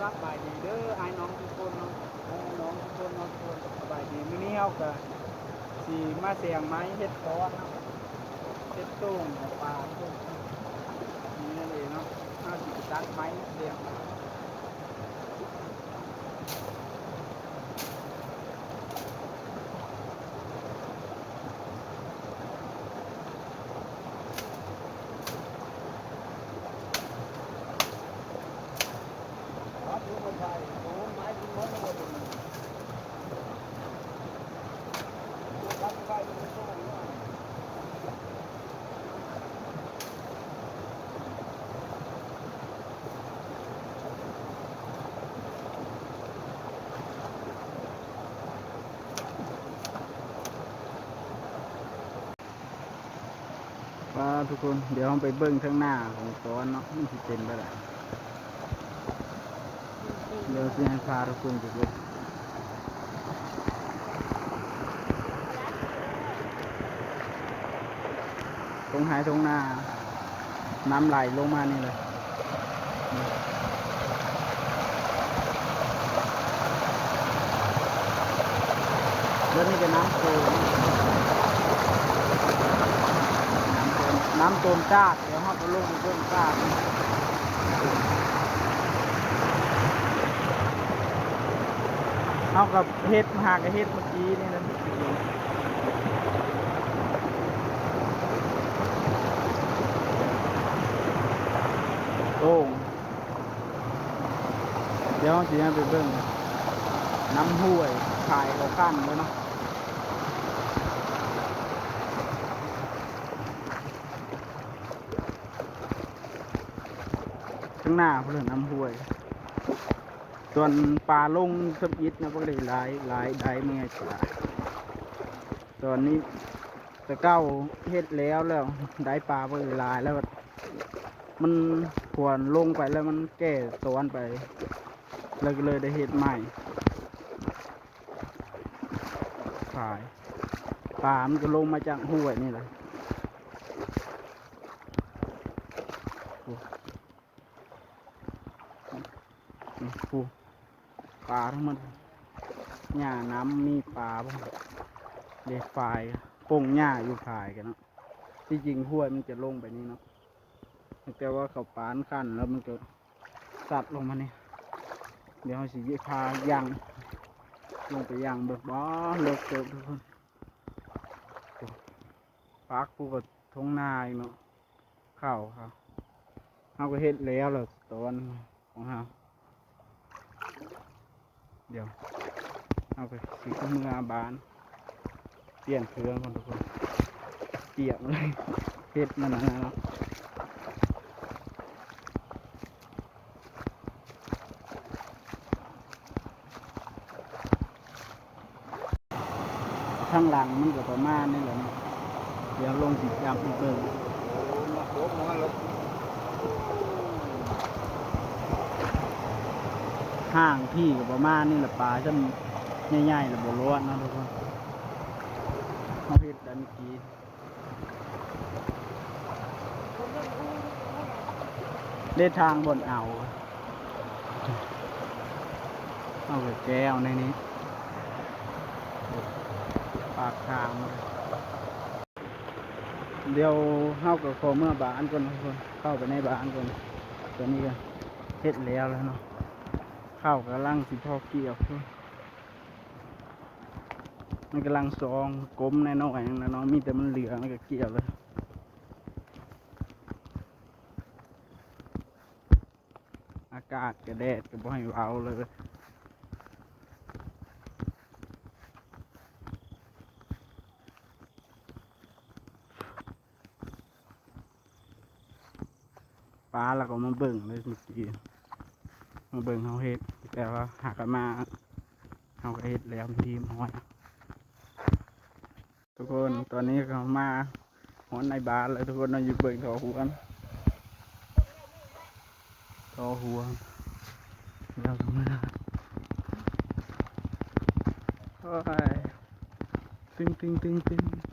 ສະບາຍດີເດີອ້າຍນ້ອງທຸກຄົນເນາະ ອ້າຍນ້ອງທຸກຄົນເນາະ ທຸກຄົນສະບາຍດີ. ມື້ນີ້ເຮົາກະຊິມາສຽງໄມ້ເຮັດຕອນເນາະ ເຮັດໂຕ່ງປາ ນີ້ນັ້ນເອງເນາະ. ເຮົາຊິໄປຕັດໄມ້ສຽງ ປາ ທຸກຄົນ ດຽວເຮົາໄປເບິ່ງທາງໜ້າຂອງຕອນເນາະ ມັນຊິເປັນແບບໃດ. ດຽວຊິໃຫ້ພາທຸກຄົນໄປເບິ່ງ ທົ່ງໄຮ່ທົ່ງນາ ນ້ຳໄຫຼລົງມານີ້ເລີຍ. ແລ້ວນີ້ກໍນ້ຳໂຕມ ນ້ຳໂຕມ ນ້ຳໂຕມຈາກ ດຽວເຮົາກໍລົງໄປເບິ່ງປາ ເຮົາກໍເຮັດ ຫາກໍເຮັດມື້ກີ້ນີ້ແຫຼະ. ໂອ້ ດຽວເຮົາຊິໄປເບິ່ງນ້ຳຫ້ວຍ ພາຍເຂົາຂັ້ນແລ້ວເນາະ. ຂ້າງໜ້າພຸ້ນແຫຼະນ້ຳຫ້ວຍ ຕອນປາລົງທຳອິດນະ ບໍ່ໄດ້ຫຼາຍ ຫຼາຍໄດ້ເມື່ອຍປາ ຕອນນີ້ ແຕ່ເກົ່າເຮັດແລ້ວ ແລ້ວໄດ້ປາບໍ່ໄດ້ຫຼາຍ ແລ້ວມັນ ຄວນລົງໄປແລ້ວມັນແກ່ຕອນໄປ ແລ້ວກໍເລີຍໄດ້ເຮັດໃໝ່ ພາຍ ປາມັນກໍລົງມາຈາກຫ້ວຍນີ້ແຫຼະ. ນີ້ ນີ້ ຜູ້ ປາທັງໝົດ ຫຍ້ານ້ຳມີປາບໍ່ ເດ ພາຍ ປົງຫຍ້າຢູ່ພາຍກັນເນາະ. ທີ່ຈິງຫ້ວຍມັນຈະລົງໄປນີ້ເນາະ ແຕ່ວ່າເຂົາປານຂັ້ນແລ້ວມັນກໍຊັດລົງມານີ້. ດຽວເຮົາຊິພາຍ່າງລົງໄປຍ່າງເບິ່ງ ບໍ່ ເລິກເຕີບທຸກຄົນ. ໂອ້ ປາກຜູ້ກໍທົ່ງນາອີກເນາະ ເຂົ້າ ເຮົາ ເຮົາກໍເຮັດແລ້ວແຫຼະຕອນຂອງເຮົາ. ດຽວເຮົາກໍຊິເມືອບ້ານ ປ່ຽນເຄື່ອງກ່ອນທຸກຄົນ ປຽກເລີຍ ເຮັດມັນນັ້ນເນາະ. ທາງຫຼັງມັນກໍປະມານນີ້ແຫຼະເນາະ ດຽວລົງຊິຈັບໃຫ້ເບິ່ງ. ຫ້າງທີ່ກໍປະມານນີ້ແຫຼະ ປາຊ່ຳໃຫຍ່ໆລະບໍ່ລອດເນາະທຸກຄົນ. ເຮົາເຮັດໄດ້ເມື່ອກີ້ ໄດ້ທາງບ່ອນເອົາ ເອົາແກ້ວໃນນີ້ ປາກທາງ. ດຽວເຮົາກໍຂໍເມືອບ້ານກ່ອນເນາະ ເຂົ້າໄປໃນບ້ານກ່ອນ. ຕອນນີ້ກໍເຮັດແລ້ວແລ້ວເນາະ ເຂົ້າກຳລັງຊິພໍກ່ຽວ ມັນກຳລັງຊອງກົມນ້ອຍໆ ນັ້ນເນາະ ມີແຕ່ມັນເຫຼືອ ມັນກໍກ່ຽວເລີຍ. ອາກາດກະແດດກະບໍ່ໃຫ້ເວົ້າເລີຍ. ປາລະກໍມາເບິ່ງເລີຍເມື່ອກີ້ ມາເບິ່ງເຮົາເຮັດ ແຕ່ວ່າຫາກະມາ ເຮົາກະເຮັດແລ້ວຮຽບຮ້ອຍ. ທຸກຄົນ ຕອນນີ້ເຮົາມາຮອດໃນບ້ານແລ້ວທຸກຄົນເນາະ ຢູ່ເບິ່ງທໍ່ຮົວ ທໍ່ຮົວ ແລ້ວກໍມາ ໂອ້ຍ ຕຶງໆໆໆ.